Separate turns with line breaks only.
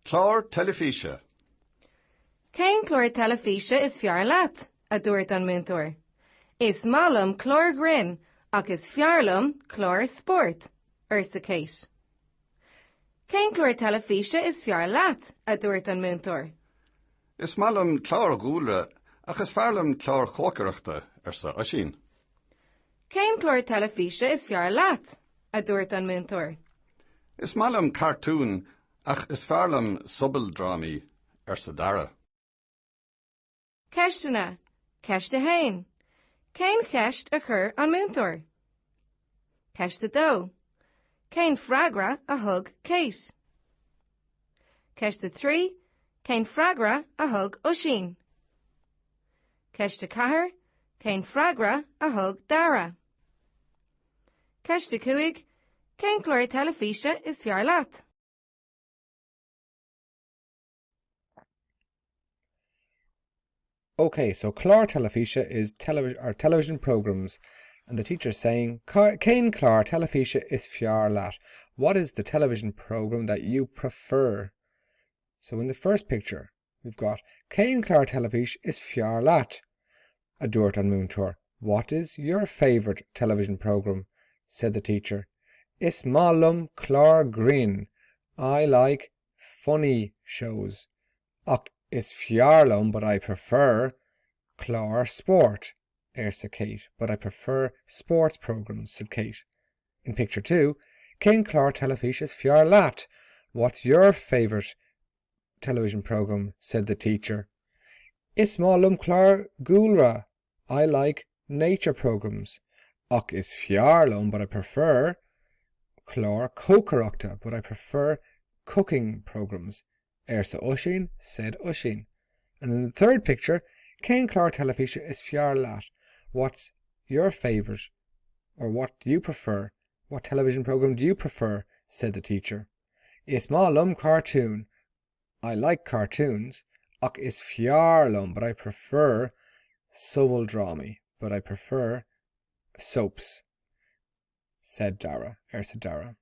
Clár teilifíse.
Cén clár teilifíse is fearr leat? a dúirt an múinteoir. Is maith liom cláir ghrinn ach is fearr liom cláir spóirt, arsa Kate. Cén clár teilifíse is fearr leat? a dúirt an múinteoir.
Is maith liom cláir dhúlra ach is fearr liom cláir chócaireachta, arsa Oisín.
Cén clár teilifíse is fearr leat? a dúirt an múinteoir.
Is maith liom cartúin ach is fearr liom sobaldrámaí, arsa Dara.
Ceisteanna, Ceist 1. Cén cheist a chuir an múinteoir? Ceist 2. Cén freagra a thug Kate? Ceist 3. Cén freagra a thug Oisín? Ceist 4. Cén freagra a thug Dara? Ceist 5. Cén clár teilifíse is fearr leat?
Okay, so clár teilifíse is television are television programs and the teacher is saying Cén clár teilifíse is fearr leat? What is the television program that you prefer? So in the first picture, we've got Cén clár teilifíse is fearr leat? A dúirt an múinteoir. What is your favourite television programme? said the teacher. Is maith liom cláir grinn. I like funny shows. Ach is fearr liom, but I prefer, cláir spóirt, arsa Kate. But I prefer sports programmes, said Kate. In picture 2, Cén clár teilifíse is fearr leat? What's your favourite television programme? said the teacher. Is maith liom cláir dhúlra. I like nature programmes. Ach is fearr liom, but I prefer, cláir chócaireachta, but I prefer cooking programmes, arsa Oisín, said Oisín. And in the third picture, Cén clár teilifíse is fearr leat? What's your favourite or what do you prefer? What television programme do you prefer? said the teacher. Is maith liom cartúin. I like cartoons. Ach is fearr liom, but I prefer sobaldrámaí, but I prefer soaps, said Dara, arsa Dara.